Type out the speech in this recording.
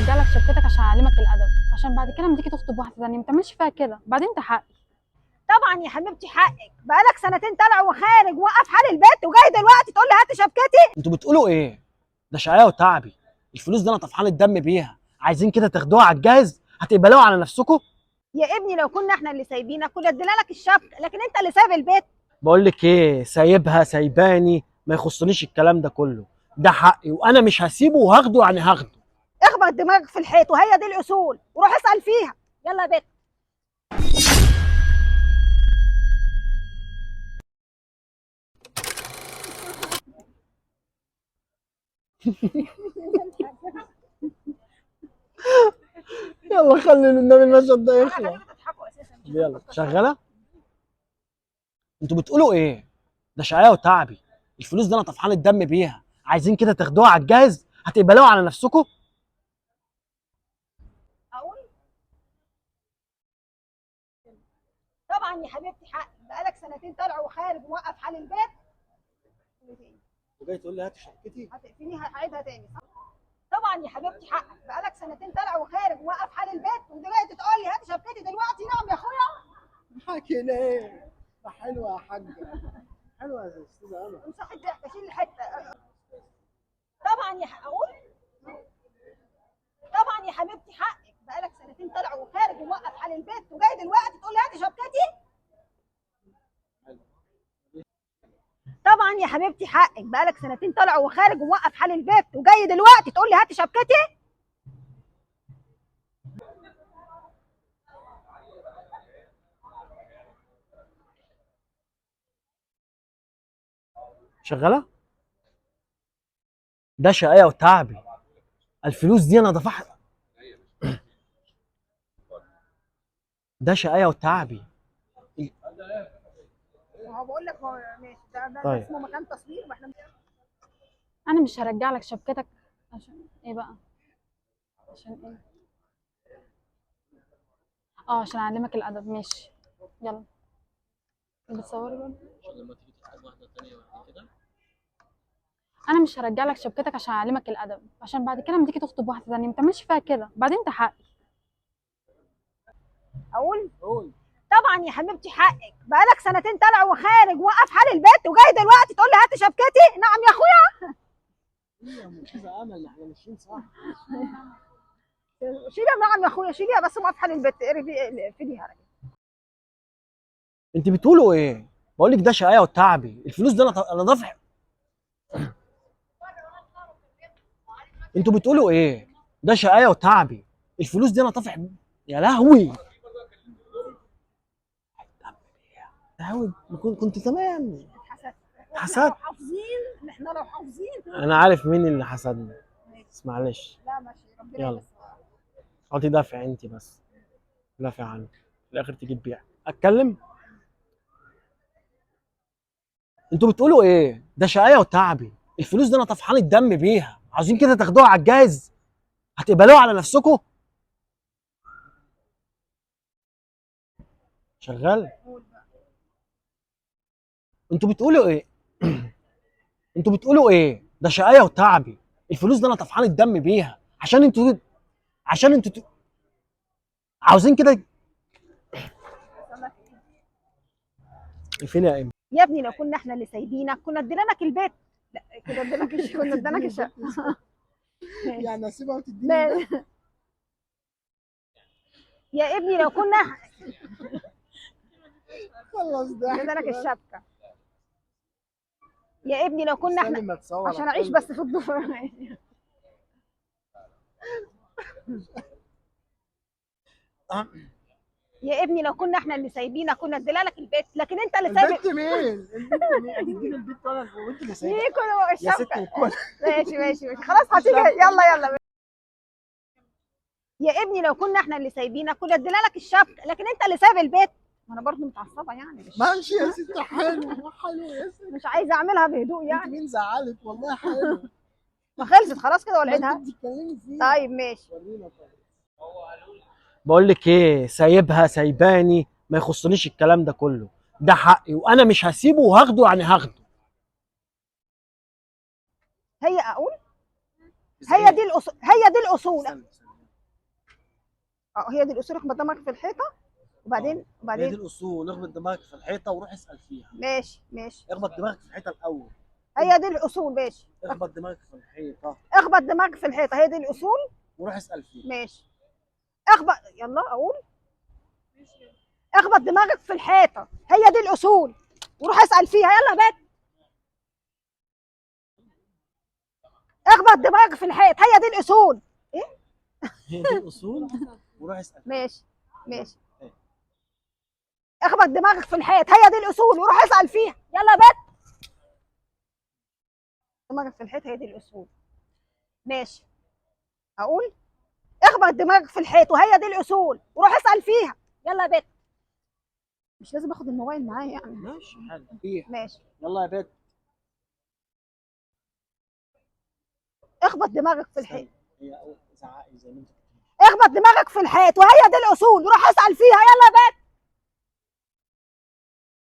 هرجع لك شبكتك عشان اعلمك الادب، عشان بعد كده لما تيجي تخطب واحدة ثانية ما تعملش فيها كده. بعدين ده حقي. طبعا يا حبيبتي حقك، بقالك سنتين طالع وخارج وقف حال البيت وجاي دلوقتي تقول لي هات شبكتي. انتوا بتقولوا ايه؟ ده شقايه وتعبي، الفلوس دي انا طفحان الدم بيها، عايزين كده تاخدوها على الجاهز؟ هتقبلوها على نفسكم؟ يا ابني لو كنا احنا اللي سايبينك كنا ادينا لك الشبكة، لكن انت اللي سايب البيت. بقول لك ايه، سايبها سايباني ما يخصنيش الكلام ده كله، ده حقي وانا مش هسيبه وهاخده، يعني هاخده. اخبط دماغك في الحيط وهي دي الاصول، وروح اسال فيها. يلا يا بت. يلا خلي النبي المشهد ده يخلص. يلا شغالة. انتوا بتقولوا ايه؟ ده شقايه وتعبي، الفلوس دي انا طفحان الدم بيها، عايزين كده تاخدوها على الجاهز؟ هتقبلوها على نفسكم؟ اقول طبعا يا حبيبتي حقك، بقالك سنتين طالع وخارج ووقف حال البيت. وجاي تقول لي هات شبكتي؟ هتقفليها هعيدها تاني صح؟ طبعا يا حبيبتي حقك، بقالك سنتين طالع وخارج ووقف حال البيت ودلوقتي تقول لي هات شبكتي دلوقتي؟ نعم يا اخويا. حكي ليه؟ ده حلوة يا حاجة، حلوة يا استاذه امل. امسحي الضحكة، شيل الحتة. طبعا يا اقول طبعا يا حبيبتي حقك، بقالك سنتين طالع وخارج وموقف حال البيت وجاي دلوقتي تقول لي هاتي شبكتي؟ طبعا يا حبيبتي حقك، بقالك سنتين طالع وخارج وموقف حال البيت وجاي دلوقتي تقول لي هاتي شبكتي؟ شغالة؟ ده شقايه وتعبي، الفلوس دي انا دفعت. ده شقايه وتعبي. ما هو بقول لك هو ماشي، ده طيب. اسمه مكان تصوير. ما احنا انا مش هرجع لك شبكتك عشان ايه بقى؟ عشان ايه؟ عشان اعلمك الادب. ماشي يلا. بتصوري برضه؟ انا مش هرجع لك شبكتك عشان اعلمك الادب، عشان بعد كده لما تيجي تخطب واحدة ثانية ما تعملش فيها كده. بعدين ده حقي. اقول طبعا يا حبيبتي حقك، بقالك سنتين طالع وخارج ووقف حال البيت وجاي دلوقتي تقول لي هاتي شبكتي؟ نعم يا اخويا. يا استاذه امل احنا ماشيين صح. شيليها. نعم يا اخويا شيليها، بس وقف حال البيت اقري فيها. انت بتقولوا ايه؟ بقول لك ده شقايه وتعبي، الفلوس دي انا دافع. انتوا بتقولوا ايه؟ ده شقايه وتعبي، الفلوس دي انا طافح. يا لهوي لهوي، كنت تمام. حسدت. حافظين، احنا لو حافظين. انا عارف مين اللي حسدني بس معلش. لا ماشي ربنا يلا. بس. اقعدي دافع انت بس، دافع عنه في الاخر تيجي تبيع. اتكلم. انتوا بتقولوا ايه؟ ده شقايه وتعبي، الفلوس دي انا طفحان الدم بيها، عاوزين كده تاخدوها على الجاهز؟ هتقبلوها على نفسكم؟ شغال؟ انتوا بتقولوا ايه؟ انتوا بتقولوا ايه؟ ده شقايه وتعبي، الفلوس دي انا طفحان الدم بيها، عشان انتوا عاوزين كده. فين يا ام؟ يا ابني لو كنا احنا اللي سايبينك كنا ادينا لك البيت. لا كنا ادينا لك كنا ادينا لك الشقة. يعني اسيبها وتديني؟ لا. يا ابني لو كنا خلص ده ادينا لك الشبكة. يا ابني لو كنا احنا ما تصور عشان اعيش بس في الضفة. يا ابني لو كنا احنا اللي سايبينك كنا ادينا لك البيت، لكن انت اللي سايب البنت مين؟ البنت مين؟ هتديني البنت وانا وانت اللي سايبه ليه كنا يا ست الشبكة. الكل. ماشي ماشي ماشي خلاص هتيجي. يلا يلا. يا ابني لو كنا احنا اللي سايبينك كنا ادينا لك الشبكة، لكن انت اللي سايب البيت. ما انا برضه متعصبه يعني، مش ماشي يا ست، حلو حلو يا ست. مش عايزه اعملها بهدوء انت يعني. مين زعلك؟ والله حلو. ما خلصت خلاص كده ولا ما انت عيدها؟ بتتكلمي فيه. طيب ماشي. ورينا. طيب بقول لك ايه، سايبها سايباني ما يخصنيش الكلام ده كله، ده حقي وانا مش هسيبه وهاخده، يعني هاخده. هي اقول هي دي الاصول، هي دي الاصول. استنى استنى. اه هي دي الاصول، اخبط دماغك في الحيطة. وبعدين هي دي وبعدين الاصول، اخبط دماغك في الحيطة وروح اسال فيها. ماشي ماشي. اخبط دماغك في الحيطة الاول. هي دي الاصول، ماشي. اخبط دماغك في الحيطة. اخبط دماغك في الحيطة، هي دي الاصول، وروح اسال فيها. ماشي. اخبط، يلا اقول. اخبط دماغك في الحيطة، هي دي الاصول، وروح اسال فيها. يلا يا بت. اخبط دماغك في الحيط، هي دي الاصول. هي دي الاصول وروح اسال فيها. ماشي ماشي. إيه. اخبط دماغك في الحيط، هي دي الاصول، وروح اسال فيها. يلا يا بت. دماغك في الحيط، هي دي الاصول. ماشي. اقول اخبط دماغك في الحيط وهي دي الاصول، وروح اسال فيها. يلا يا بت. مش لازم اخد الموبايل معايا يعني. ماشي حلو فيها. ماشي. يلا يا بت. اخبط دماغك في الحيط. هي زعقي زي ما انت بتقولي. اخبط دماغك في الحيط وهي دي الاصول، روح اسال فيها. يلا يا بت.